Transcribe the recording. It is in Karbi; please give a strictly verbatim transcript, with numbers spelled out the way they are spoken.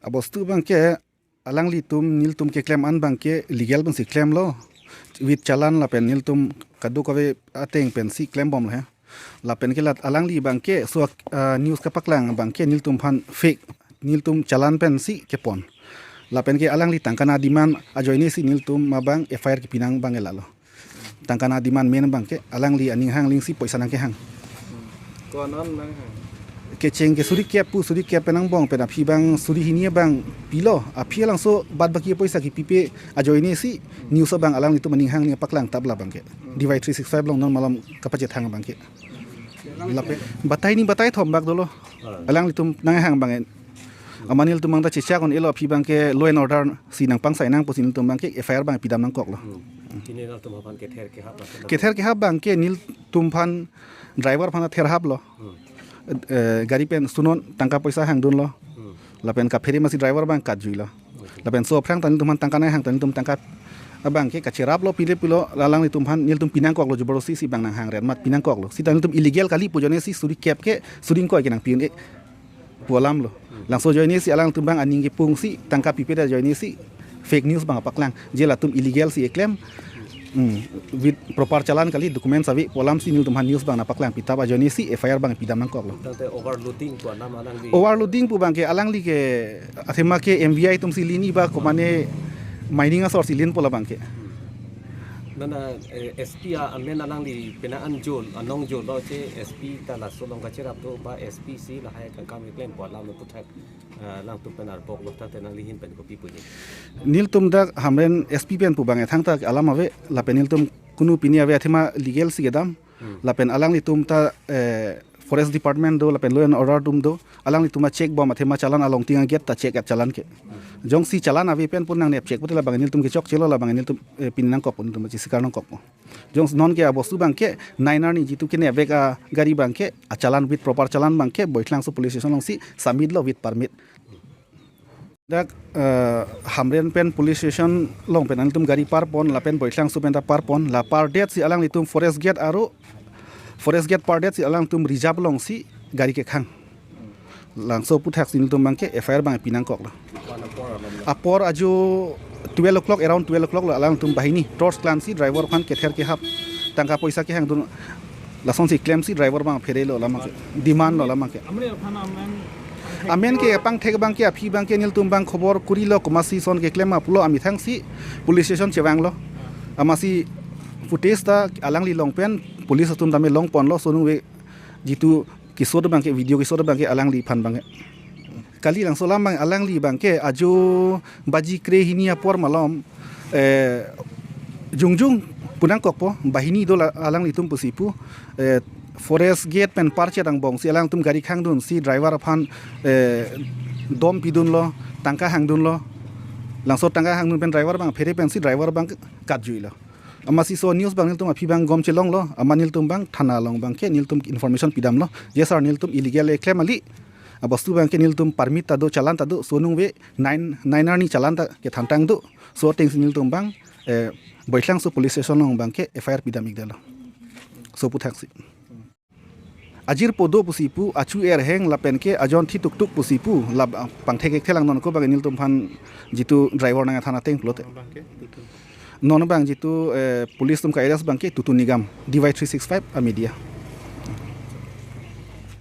Abostu abangke alanglitum nelitum keklem an abangke legal pensi klemlo. With challan lapen nelitum kadokave ateng pensi klembomlo he. Lapen ke la alangli abangke so, ah, news kapaklang abangke nelitum aphan fake, nelitum challan pensi kepon. Lapen ke alangli tangka nangdemand ajoinesi nelitum abang F I R kepinang abang lalo. Tangka nangdemand main abangke alangli aning hanglingsi poisa nangkehang. Ko-an nanghang? Kecheng ke suri kep pu, suri kep pen angbong pen aphi abang suri hini abang pilo, aphi alangso bad baki poisa kepipe ajoinesi news abang alanglitum aning hangli paklang tap la abangke. D Y three six five along non malom kapachethang abangke. Lapen batai hini batai thom bak dolo. Ah. Alanglitum nanghang abangke. Amat nelitum abang ta chechak un-elo, aphi abangke law and order si nangpangsai nang pusi nelitum abangke F I R abang pidam nangkoklo. Hmm. Pini nangtum aphan kether kehap la? Kether kehap abangke nelitum aphan, driver aphan therhaplo. Hmm. Eh, gari pen sunon tangka poisa hangdunlo. Hmm. Lapen kaphere masi driver abang katjuilo. Okay. Lapen so aphrang ta nelitum aphan tangka nanghang ta nelitum tangka abangke kacheraplo, pile pulo, alanglitum aphan nelitum pinangkoklo, jobordosti si abang nanghang ren amat pinangkoklo. Seta nelitum illegal kali pu ajoinesi suri kep ke suri ingkoi ke nangpi un-e pu alamlo. Langso ajoinesi alangtum abang aning kepungsi tangka pipedet ajoinesi fake news abang paklang. Je latum illegal si eklem. Hmm. With proper challan kali, documents ave pu alamsi nelitum aphan news abang nangpaklang pitap ajoinesi F I R abang pidam nangkoklo. Tangte overloading pu alam alangli. Overloading pu abangke alangli ke athema ke M V I atum si lin-i ba komane mining asor si linpo la abangke. Hmm. Nana, eh, S P a amen alangli pena anjol, anong jol lo che S P ta laso along kacherap do ba S P si lahai akam keklem pu alam lo puthak, ah, alangtum pen arboklo, tangte nangli ahin pen kopi puji? Nelitum dak Hamren S P pen pu abang ethang ta alam ave, lapen nelitum kunu pini ave athema legal si kedam. Hmm. Lapen alanglitum ta, eh, Forest Department do, lapen Law and Order atum do, alanglitum ta check bom athema challan along ting agate ta check at challan ke. Jongsi challan ave pen pun nangnep check pute la abang nelitum kechokchelo, la abang nelitum, eh, pin nangkok, nelitum chisikar nangkok. Jongsi non ke abostu abangke nine arni jitu kenep vek agari abangke achallan with proper challan abangke Boithalangso police station alongsi submit lo with permit. Dak, eh, Hamren pen police station along pen nelitum gari parpon lapen Boithalangso pen ta parpon, la pardet si alanglitum forest gate aro forest gate pardet si alangtum reserve alongsi gari kekhang. Langso aputhaksi nelitum abangke F I R abang pinangkoklo. Apor ajo twelve o'clock, around twelve o'clock lo, alangtum banghini torch klansi driver aphan kether kehap, tangka poisa kehangdun, lasonsi klemsi driver abang pherelo, la abangke demand lo, la abangke. Amen ke pangthek abangke, aphi abangke nelitum abang khobor kurilo, komatsi son keklem ma pulo amethangsi police station chevanglo. Amatsi footage ta alangli along pen police atum tame longponlo, sonung ave jitu keso abangke, video keso abangke alangliphan abangke. Kali, langso alam abang alangli abangke ajo baji krehini apor malom, eh, jongjung pu nangkokpo, banghini do la alanglitum pusi pu, eh, forest gate pen parchet angbongsi alangtum gari khangdunsi driver aphan, eh, dom pidunlo, tangka hangdunlo. Langso tangka hangdun pen driver abang phere pensi driver abang katjuilo. Amatsi so news abang nelitum aphi abang gom chelonglo, amat nelitum abang thana along abangke nelitum information pidamlo. Yes sir, nelitum illegal eklem kali. Abostu abangke nelitum permit ta do, challan ta do, sonung ave nine, nine arni challan ta kethantang do. So atengsi nelitum abang, eh, Boithalangso police station along abangke F I R pidam-ikdetlo. So aputhaksi. Ajirpo do pusi pu, achu erheng lapen ke ajon thi tuktuk pusi pu, la, ah, pangthek-ik thelang, non ko abang nelitum aphan jitu driver nangthan ateng pulote. Non abang jitu, eh, police atum ka-arrest abangke Tutun Nigam, D Y three six five a media.